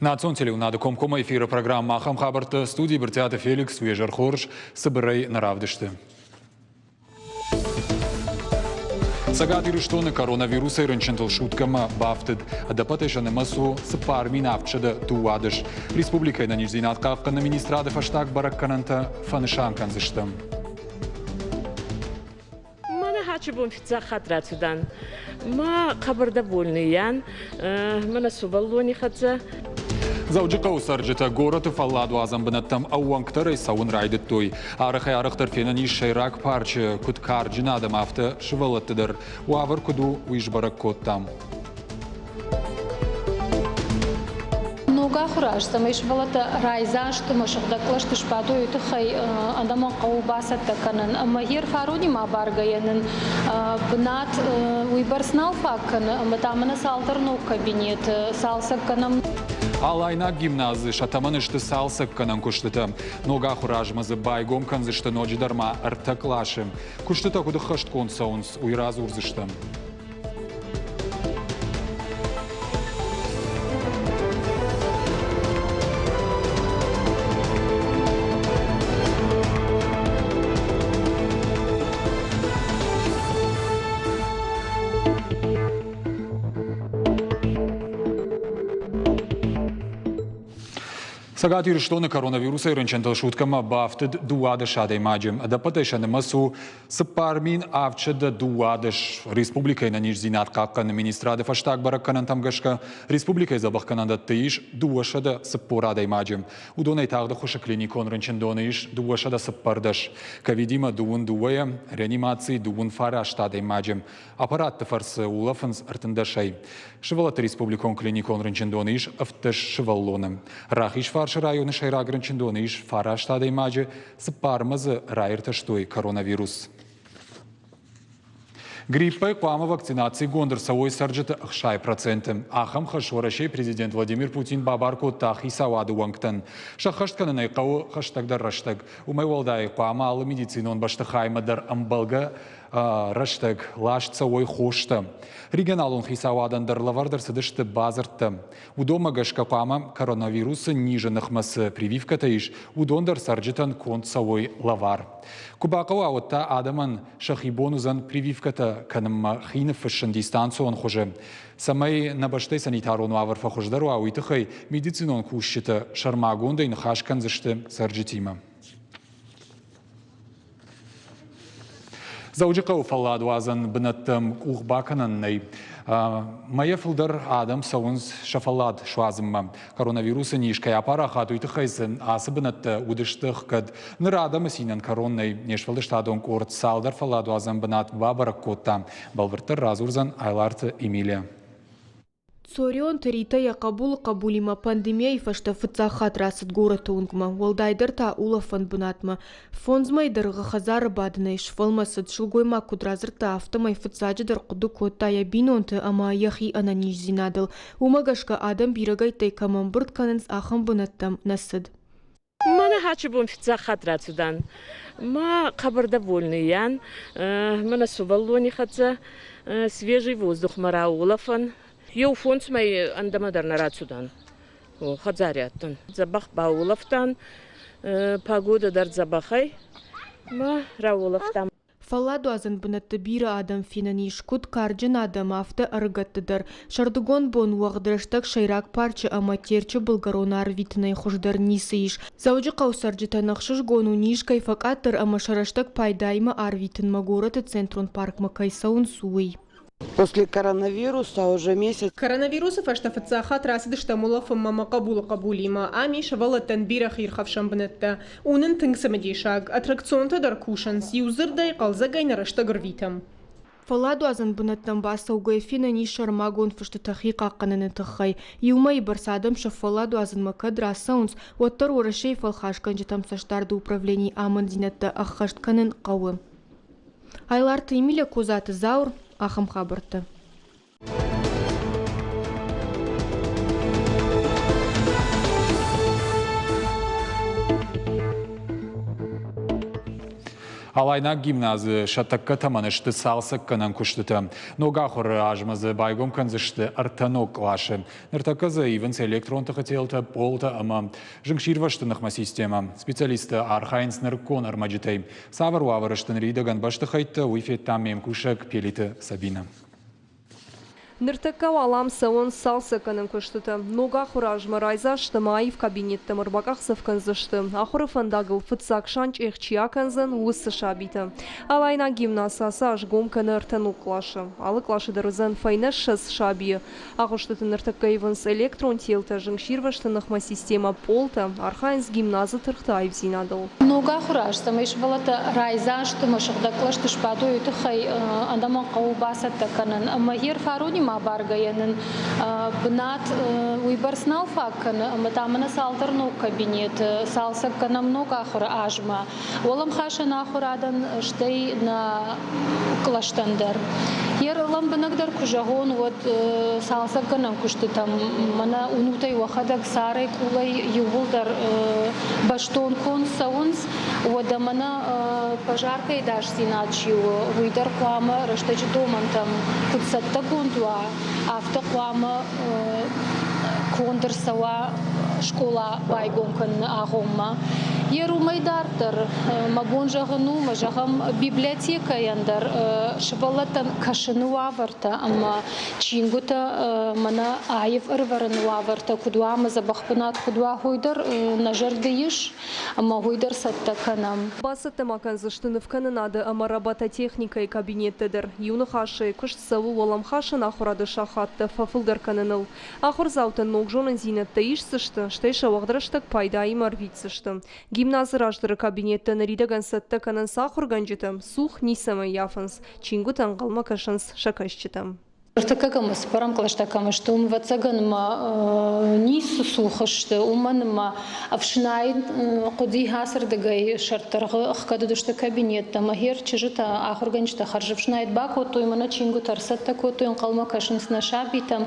Национ телеуынады комкоммӕ эфиры программӕ ахӕм хабӕрттӕ студийы Брытъиаты Феликс уе зӕр хорз цыбырӕй нӕ равдысты. Цӕгат Ирыстоны коронавирусӕй рынчынтыл суткӕмӕ бафтыд. Ӕдӕппӕтӕй сӕ нымӕц у 4712. Республикӕйы ӕнӕниздзинад хъахъхъӕныны министрады фӕстаг бӕрӕггӕнӕнтӕ фӕнысан кӕндзыстӕм. Мӕнӕ хачи бон фиццаг хатт рацудан. Ма хъӕбӕр довольный Мӕнӕ сувӕллони хӕццӕ. Дзӕуджыхъӕуы цӕрджытӕ горӕты фӕлладуадзӕн бынӕттӕм ӕууӕнкдӕрӕй цӕуын райдыдтой. Арӕхӕй-арӕхдӕр фенӕн ис сӕйраг парчы, куыд карджын адӕм, афтӕ сывӕллӕтты дӕр. Уавӕр куыд у, уый сбӕрӕг кодтам. Ног ахуыры аз, цӕмӕй сывӕллӕттӕ райдзаст ӕмӕ сыгъдӕг кълӕсты сбадой, уый тыххӕй ӕнӕмӕнг хъӕуы бацӕттӕ кӕнын. Ӕмӕ йе рфаронимӕ абаргӕйӕ нын бынат уыйбӕрц нал фаг кӕны, ӕмӕ та мӕнӕ цалдӕр ног кабинеты цалцӕг кӕнӕм. Алайнаг гимназы сӕ тӕмӕны сты цалцӕггӕнӕн куыстытӕ. Ног ахуыры азмӕ дзы байгом кӕндзысты ноджыдӕр ма ӕртӕ къласы. Куыстытӕ куыд ӕххӕстгонд цӕуынц, уый радзурдзыстӕм. Цӕгат Ирыстоны коронавирусӕй рынчынтыл суткӕмӕ бафтыд 12 адӕймаджы. Ӕдӕппӕтӕй сӕ нымӕц у 4712. Республикӕйы ӕнӕниздзинад хъахъхъӕныны министрады фӕстаг бӕрӕггӕнӕнтӕм гӕсгӕ республикӕйы дзӕбӕхгӕнӕндӕтты ис 240 адӕймаджы. Уыдонӕй тагъд ӕххуысы клиникон рынчындоны ис 214. Ковидимӕ дыууын дыууӕйӕ, реанимацийы дыууын фараст адӕймаджы. Аппаратты фӕрцы улӕфынц ӕртындӕсӕй. Сывӕллӕтты республикон клиникон рынчындоны ис 17 сывӕллоны. Рахизфарсы районы сӕйраг рынчындоны ис фараст адӕймаджы, цыппармӕ дзы раиртӕстой коронавирус. Гриппӕй хъуамӕ вакцинацигонд ӕрцӕуой цӕрджыты 60%. Ахӕм хӕс Уӕрӕсейы президент Владимир Путин бабар кодта хицауады уӕнгтӕн. Сӕххӕст кӕнын ӕй хъӕуы хӕстӕгдӕр рӕстӕг. Уымӕй уӕлдай хъуамӕ алы медицинон бӕстыхаймӕ дӕр ӕмбӕлгӕ рӕстӕг ласт цӕуой хостӕ. Регионалон хицауадӕн дӕр лӕвӕрд ӕрцыдысты бадзырдтӕ. Уыдонмӕ гӕсгӕ хъуамӕ коронавирусы низы ныхмӕ цы прививкӕтӕ ис, уыдон дӕр цӕрджытӕн конд цӕуой лӕвар. Куы бахъӕуа, уӕд та адӕмӕн сӕхи бон уыдзӕн прививкӕтӕ кӕнынмӕ хи ныффыссын дистанцион хуызы. Цӕмӕй нӕ бӕстӕйы санитарон уавӕр фӕхуыздӕр уа, уый тыххӕй медицинон кусджытӕ сӕрмагондӕй ныхас кӕндзысты цӕрджытимӕ. Дзӕуджыхъӕуы фӕлладуадзӕн бынӕттӕм къух бакӕнӕн нӕй. Мӕйӕ фылдӕр адӕм цӕуынц сӕ фӕллад суадзынмӕ. Коронавирусы низ кӕй апарахат, уый тыххӕй сын ацы бынӕттӕ уыдысты хгӕд. Ныр адӕмы цинӕн кӕрон нӕй. Не сфӕлдыстадон къорд цалдӕр фӕлладуадзӕн бынат бабӕрӕг кодта. Бӕлвырддӕр радзурдзӕн Айларты Эмилия. Цорионты Ритӕ йӕ хъӕбулы хъӕбулимӕ пандемийӕйы фӕстӕ фыццаг хатт рацыд горӕты уынгмӕ, уӕлдайдӕр та улӕфӕн бынатмӕ. Фондз мӕйы дӕргъы хӕдзары бадынӕй сфӕлмӕцыд, сылгоймаг куыд радзырдта, афтӕмӕй фыццаджыдӕр хъуыды кодта йӕ бинонты ӕмӕ йӕхи ӕнӕниздзинадыл. Уымӕ гӕсгӕ адӕм бирӕгӕйттӕй кӕм ӕмбырд кӕнынц, ахӕм бынӕттӕм нӕ цыд. Мӕнӕ хачи бон фиццаг хатт рацудан. Ма хъӕбӕр довольный ан. Мӕнӕ сувӕллони хӕццӕ свежий воздухмӕ рауолӕфӕн. Еу фондз мӕй ӕндӕмӕ дӕр нӕ рацудан. Хӕдзари адтӕн. Дзӕбӕх бауолӕфтан. Погода дӕр дзӕбӕх ӕй. Ма рауолӕфтан. Фӕлладуадзӕн бынӕтты бирӕ адӕм фенӕн ис, куыд карджын адӕм, афтӕ ӕрыгӕтты дӕр. Сӕрдыгон бон уӕгъд рӕстӕг сӕйраг парчы ӕмӕ Терчы былгӕрон арвитынӕй хуыздӕр ницы ис. Дзӕуджыхъӕуы цӕрджытӕн ӕхсызгон у низ кӕй фӕкъаддӕр ӕмӕ сӕ рӕстӕг пайдаимӕ арвитынмӕ горӕты центрон паркмӕ кӕй цӕуынц, уый. После коронавируса уже месяц. Коронавирусы фӕстӕ фыццаг хатт рацыдыстӕм улӕфынмӕ мӕ хъӕбулы хъӕбулимӕ. Ам ис сывӕллӕттӕн бирӕ хиирхӕфсӕн бынӕттӕ. У нын тынг цымыдисаг. Аттракционтӕ дӕр кусынц. Иу дзырдӕй, хъӕлдзӕгӕй нӕ рӕстӕг ӕрвитӕм. Фӕлладуадзӕн бынӕттӕм бацӕугӕйӕ фенӕн ис сӕрмагонд фыстытӕ хи хъахъхъӕныны тыххӕй. Иу мӕйы бӕрц адӕм сӕ фӕлладуадзынмӕ кӕд рацӕуынц, уӕддӕр Уӕрӕсейы фӕлхасгӕнджытӕм цӕстдарды управленийы амынддзинӕдтӕ ӕххӕст кӕнын хъӕуы. Айларты Эмилия Козаты Заур, ахӕм хабӕрттӕ. Алайнаг гимназы сӕ тӕккӕ тӕмӕны сты цалцӕггӕнӕн куыстытӕ. Ног ахуыры азмӕ дзы байгом кӕндзысты ӕртӕ ног къласы. Ныртӕккӕ дзы ивынц электрон тыхы телтӕ, пъолтӕ ӕмӕ зынгсирвӕзты ныхмӕ системӕ. Специалисттӕ архайынц нырыккон ӕрмӕджытӕй. Цавӕр уавӕры сты ныридӕгӕн бӕстыхӕйттӕ, уый федта ме мкусӕг Пелиты Сабинӕ. Ныртӕккӕ уал ам цӕуынц цалцӕггӕнӕн куыстытӕ. Ног ахуыры азмӕ райдзаст ӕмӕ аив кабинеттӕм ӕрбакъахдзӕф кӕндзысты, ахуыры фӕндагыл фыццаг санчъех чи акӕндзӕн, уыцы сабитӕ. Алайнаг гимназ ацы аз гом кӕны ӕртӕ ног къласы. Алы къласы дӕр уыдзӕн фӕйнӕ 20 сабийы. Агъуыстыты ныртӕккӕ ивынц электрон телтӕ, зынгсирвӕзты ныхмӕ системӕ, пъолтӕ, архайынц гимназы тыргъты аивдзинадыл. Ног ахуыры аз, цӕмӕй сывӕллӕттӕ райдзаст ӕмӕ сыгъдӕг кълӕсты сбадой, уый тыххӕй ӕнӕмӕнг хъӕуы бацӕттӕ кӕнын. Ӕмӕ йе рфаронимӕ абаргӕйӕ нын бынат уыйбӕрц нал фаг кӕны, ӕмӕ та мӕнӕ цалдӕр ног кабинеты цалцӕг кӕнӕм ног ахуыры азмӕ. Уӕлӕмхасӕн ахуырадӕн, стӕй нӕ кълӕстӕн дӕр. Йе лӕмбынӕгдӕр куы зӕгъон, уӕд цалцӕггӕнӕн куыстытӕм мӕнӕ уынутӕй уӕхӕдӕг царӕй къулӕй иууылдӕр бӕстон конд цӕуынц, уӕдӕ мӕнӕ пожаркӕйы ӕдасдзинад чи у, уый дӕр хъуамӕ рӕстӕджы домӕнтӕм куыд цӕттӕгонд уа, афтӕ хъуамӕ конд ӕрцӕуа скъола байгом кӕныны агъоммӕ. Йе уымӕй дарддӕр мӕ бон зӕгъын у, мӕ зӕгъӕм, библиотекӕйӕн дӕр сывӕллӕттӕн кӕсыны уавӕртӕ ӕмӕ чингуытӕ мӕнӕ аив ӕрывӕрыны уавӕртӕ куыд уа ӕмӕ дзӕбӕх бынат куыд уа, уый дӕр нӕ зӕрды ис ӕмӕ уый дӕр цӕттӕ кӕнӕм. Бацӕттӕ ма кӕндзысты нывкӕнынады ӕмӕ робототехникӕйы кабинеттӕ дӕр. Иу ныхасӕй, куыст цӕуы уӕлӕмхасӕн ахуырады сахаттӕ фӕфылдӕр кӕныныл. Ахуырдзаутӕ ног зонындзинӕдтӕ исдзысты, стӕй сӕ уӕгъд рӕстӕг пайдаимӕ ӕрвитдзысты. Гимназы раздӕры кабинеттӕ ныридӕгӕн цӕттӕ кӕнынц ахуыргӕнджытӕ, цух ницӕмӕй ййафынц, чингуытӕ ӕнхъӕлмӕ кӕсынц сӕ кӕсджытӕм. Ныртӕккӕ кӕм цыппӕрӕм кълӕстӕ кӕм сты, уым, ӕвӕццӕгӕн, мӕ ницы цух сты, уымӕн ӕмӕ ӕфснайд хъуыди ацырдыгӕй сӕрддӕргъы ӕхгӕд уыдысты кабинеттӕ. Мӕ хер чызджытӕ, ахуыргӕнджытӕ хӕрзӕфснайд бакодтой, мӕнӕ чингуытӕ ӕрцӕттӕ кодтой, ӕнхъӕлмӕ кӕсынц нӕ сабитӕм.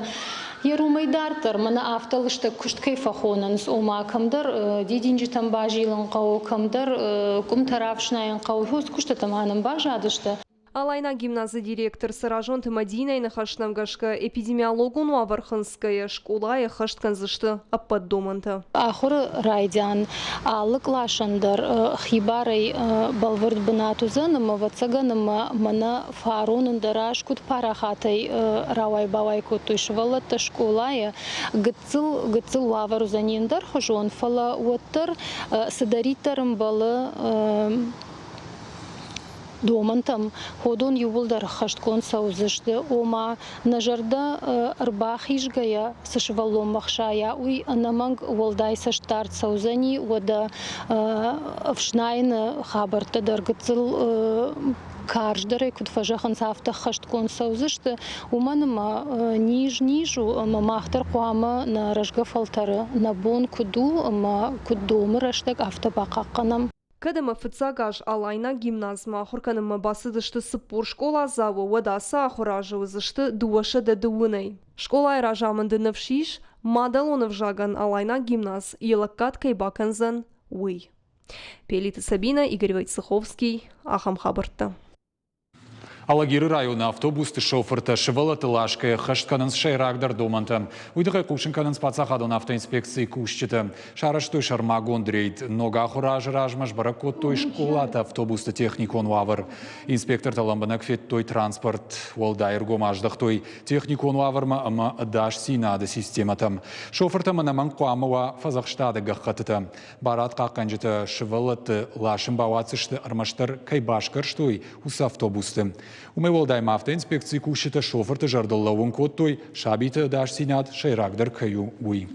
Йе уымӕй дарддӕр мӕнӕ афтӕ лыстӕг куыст кӕй фӕхонынц, ома кӕмдӕр дидинджытӕм базилын хъӕуы, кӕмдӕр къуымтӕ рафснайын хъӕуы, уыцы куыстытӕ ма нын баззадысты. Алайнаг гимназы директор Цӕразонты Мӕдинӕйы ныхӕстӕм гӕсгӕ, эпидемиологон уавӕр хынцгӕйӕ, скъолайы ӕххӕст кӕндзысты ӕппӕт домӕнтӕ. Ахуыры райдиан алы къласӕн дӕр хибарӕй бӕлвырд бынат уыдзӕн ӕмӕ, ӕвӕццӕгӕн, ӕмӕ мӕнӕ фарон ӕндӕр аз куыд парахатӕй рауай-бауай кодтой сывӕллӕттӕ скъолайы, гыццыл гыццыл уавӕр уыдзӕни ӕндӕрхуызон, фӕлӕ уӕддӕр цыдӕриддӕр ӕмбӕлы домӕнтӕм уыдон иууылдӕр ӕххӕстгонд цӕудзысты, ома нӕ зӕрдӕ ӕрбахизгӕйӕ цы сывӕллонмӕ хсайа, уый ӕнӕмӕнг уӕлдай цӕстдард цӕудзӕни, уӕдӕ ӕфснайыны хабӕрттӕ дӕр гыццыл карздӕрӕй куыд фӕзӕгъынц, афтӕ ӕххӕстгонд цӕудзысты, уымӕн ӕмӕ низ низ у, ӕмӕ мах дӕр хъуамӕ нӕ рӕзгӕ фӕлтӕры нӕ бон куыд у ӕмӕ куыд домы рӕстӕг, афтӕ бахъахъхъӕнӕм. Кӕд ӕмӕ фыццаг аз Алайнаг гимназмӕ ахуыр кӕнынмӕ бацыдысты 40 скъоладзауы, уӕд ацы ахуыры азы уыдзысты 209-ӕй. Скъолайы разамынды ныфс ис, мадӕлон ӕвзагӕн Алайнаг гимназ йӕ лӕггад кӕй бакӕндзӕн, уый. Пелиты Сабинӕ, Игорь Войцеховский, ахӕм хабӕрттӕ. Алагиры районы автобусты шофыртӕ сывӕллӕтты ласгӕ ӕххӕст кӕнынц сӕйрагдӕр домӕнтӕ. Уый тыххӕй хъусын кӕнынц паддзахадон автоинспекцийы кусджытӕ. Сарӕзтой сӕрмагонд рейд. Ног ахуыры азы размӕ сбӕрӕг кодтой скъолаты автобусты техникон уавӕр. Инспектортӕ лӕмбынӕг федтой транспорт, уӕлдай ӕргом аздӕхтой техникон уавӕрмӕ ӕмӕ ӕдасдзинады системӕтӕм. Шофыртӕм ӕнӕмӕнг хъуамӕ уа фӕдзӕхстады гӕххӕттытӕ. Барадхъахъхъӕнджытӕ сывӕллӕтты ласын бауадздзысты ӕрмӕстдӕр кӕй басгӕрстой, уыцы автобусты. Уымӕй уӕлдай ма автоинспекцийы кусджытӕ шофырты зӕрдыл лӕууын кодтой, сабиты ӕдасдзинад сӕйрагдӕр кӕй у, уый.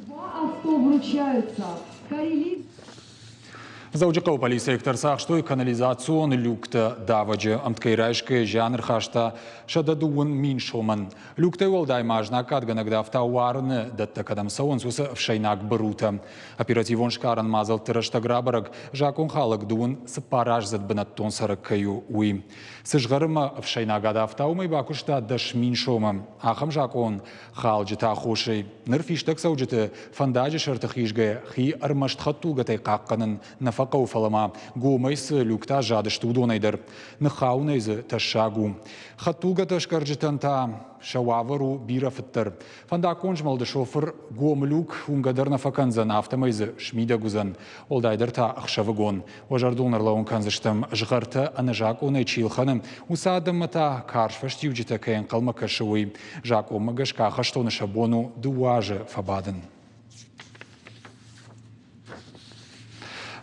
Дзӕуджыхъӕуы полицейӕгтӕ ӕрцахстой канализацион люктӕ давӕджы. Ӕмткӕй райсгӕ зиан ӕрхаста 120 000 сомӕн. Люктӕй уӕлдай ма знаггадгӕнӕг давта уарыны дӕттӕ кӕдӕм цӕуынц, уыцы ӕфсӕйнаг бырутӕ. Оперативон сгарӕн мадзӕлтты рӕстӕг рабӕрӕг, закъонхалӕг дыууын цыппараздзыд бынӕттон цӕрӕг кӕй у, уый. Цы згъӕрымӕ ӕфсӕйнаг адавта, уымӕй бакуыста 10 000 сомы. Ахӕм закъон халджыты аххосӕй ныр фистӕгцӕуджыты фӕндаджы сӕрты хизгӕйӕ хи ӕрмӕст хӕдтулгӕтӕй хъахъхъӕнын нӕ фӕхъӕуы. фӕхъӕуы, фӕлӕ ма гомӕй цы люктӕ аззадысты, уыдонӕй дӕр. Ныххауынӕй дзы тӕссаг у. Хӕдтулгӕтӕ скъӕрджытӕн та сӕ уавӕр у бирӕ фыддӕр. Фӕндаггон змӕлды шофыр гом люк уынгӕ дӕр нӕ фӕкӕндзӕн, афтӕмӕй дзы смидӕг уыдзӕн. Уӕлдайдӕр та ӕхсӕвыгон. Уӕ зӕрдыл ӕрлӕууын кӕндзыстӕм, згъӕртӕ ӕнӕзакъонӕй чи лхӕны, уыцы адӕммӕ та карз фӕстиуджытӕ кӕй ӕнхъӕлмӕ кӕсы, уый. Закъонмӕ гӕсгӕ ахӕстоны сӕ бон у дыууӕ азы фӕбадын.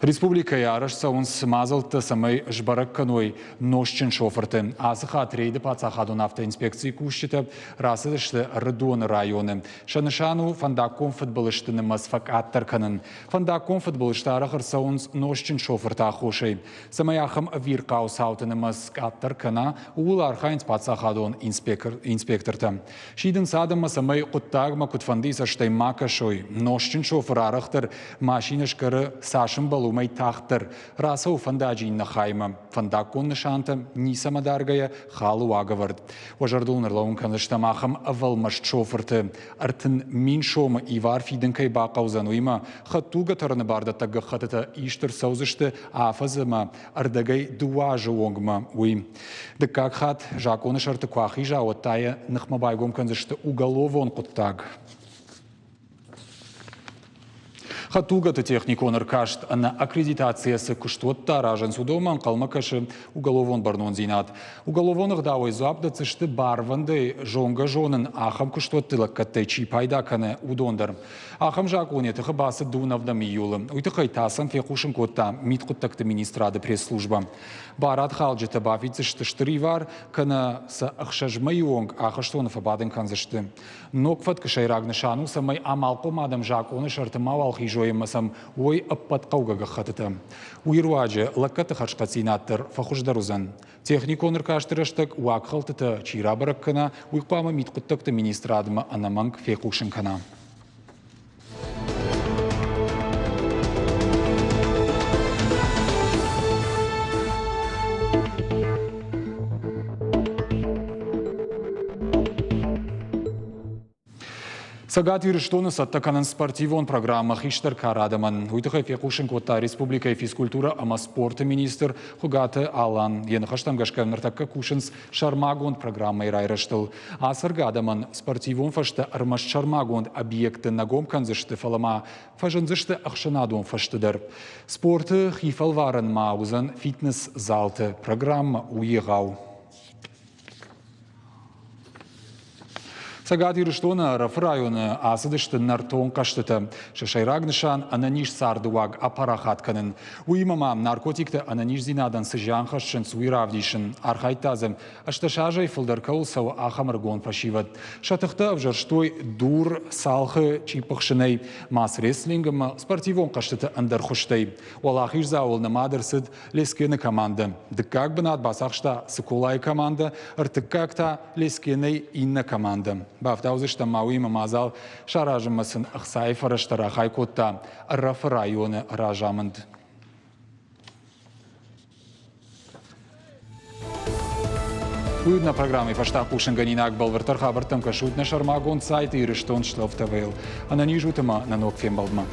Республикӕйы арӕзт цӕуынц мадзӕлттӕ, цӕмӕй сбӕрӕг кӕной нозтджын шофырты. Ацы хатт рейды паддзахадон автоинспекцийы кусджытӕ рацыдысты Ӕрыдоны районы. Сӕ нысан у фӕндаггон фыдбылызты нымӕц фӕкъаддӕр кӕнын. Фӕндаггон фыдбылызтӕ арӕх ӕрцӕуынц нозтджын шофырты аххосӕй. Цӕмӕй ахӕм ӕвирхъау цауты нымӕц къаддӕр кӕна, ууыл архайынц паддзахадон инспектортӕ. Сидынц адӕммӕ, цӕмӕй хъуыддагмӕ куыдфӕндыйы цӕстӕй ма кӕсой. Нозтджын шофыр арӕхдӕр машинӕ скъӕры, цас ӕмбӕлы, уымӕй тагъддӕр. Рацӕуы фӕндаджы иннӕ хаймӕ. Фӕндаггон нысантӕ ницӕмӕ даргӕйӕ халы уагӕвӕрд. Уӕ зӕрдыл ӕрлӕууын кӕндзыстӕм ахӕм ӕвӕлмаст шофырты. 30 000 сомы ивар фидын кӕй бахъӕудзӕн, уыимӕ хӕдтулгӕ тӕрыны бардӕттӕг гӕххӕттытӕ ист ӕрцӕудзысты афӕдз ӕмӕ ӕрдӕгӕй дыууӕ азы онгмӕ, уый. Дыккаг хатт закъоны сӕрты куы ахиза, уӕд та йӕ ныхмӕ байгом кӕндзысты уголовон хъуыддаг. Хӕдтулгӕты техникон ӕркаст ӕнӕ аккредитацийӕ цы куыстуӕттӕ аразынц, уыдонмӕ ӕнхъӕлмӕ кӕсы уголовон бӕрнондзинад. Уголовон ӕгъдауӕй дзуапп дӕтдзысты барвӕндӕй зонгӕ-зонын ахӕм куыстуӕтты лӕггӕдтӕй чи пайда кӕны, уыдон дӕр. Ахӕм закъон йӕ тыхы бацыд дыууын июлы. Уый тыххӕй та сӕм фехъусын кодта мидхъуыддӕгты министрады пресс-службӕ. Барадхалджытӕ бафиддзысты стыр ивар, кӕнӕ сӕ ӕхсӕз мӕйы онг ахӕстоны фӕбадын кӕндзысты. Ног фӕткы сӕйраг нысан у, цӕмӕй амалхъом адӕм закъоны сӕрты мауал хизой ӕмӕ сӕм уой ӕппӕт хъӕугӕ гӕххӕттытӕ. Уый руаджы лӕггӕдты хӕрзхъӕддзинад дӕр фӕхуыздӕр уыдзӕн. Техникон ӕркасты рӕстӕг уагхӕлдтытӕ чи рабӕрӕг кӕна, уый хъуамӕ мидхъуыддӕгты министрадмӕ ӕнӕмӕнг фехъусын кӕна. Цӕгат Ирыстоны цӕттӕ кӕнынц спортивон программӕ хистӕр кары адӕмӕн. Уый тыххӕй фехъусын кодта республикӕйы физкультурӕ ӕмӕ спорты министр Хуыгаты Алан. Йӕ ныхӕстӕм гӕсгӕ ныртӕккӕ кусынц сӕрмагонд программӕйы райрӕзтыл. Ацӕргӕ адӕмӕн спортивон фӕзтӕ ӕрмӕст сӕрмагонд объектты нӕ гом кӕндзысты, фӕлӕ ма фӕзындзысты ӕхсӕнадон фӕзты дӕр. Спорты хифӕлварӕн ма уыдзӕн фитнес-залты. Программӕ у егъау. Цӕгат Ирыстоны Ӕрӕфы районы ацыдысты нӕртон хъӕзтытӕ. Сӕ сӕйраг нысан ӕнӕниз царды уаг апарахат кӕнын. Уыимӕ ма наркотиктӕ ӕнӕниздзинадӕн цы зиан хӕссынц, уый равдисын. Архайдта дзы, 18 азӕй фылдӕр кӕуыл цӕуы, ахӕм ӕрыгон фӕсивӕд. Сӕ тыхтӕ ӕвзӕрстой дур, цалхы, чъиппыхсынӕй, мас-рестлинг ӕмӕ спортивон хъӕзтыты ӕндӕр хуызтӕй. Уӕлахиздзауыл нымад ӕрцыд Лескены командӕ. Дыккаг бынат бацахста Цыколайы командӕ, ӕртыккаг та Лескенӕй иннӕ командӕ. Бафтаудзыстӕм ма уыимӕ мадзал саразынмӕ сын ӕхцайы фӕрӕзтӕ рахай кодта Ӕрӕфы районы разамынд. Уый нӕ программӕйы фӕстаг хъусынгӕнинаг бӕлвырддӕр хабӕрттӕм кӕсут нӕ сӕрмагонд сайты Ирыстон Шлов ТВ-йыл. Ӕнӕниз ут ӕмӕ нӕ ног фембӕлдмӕ.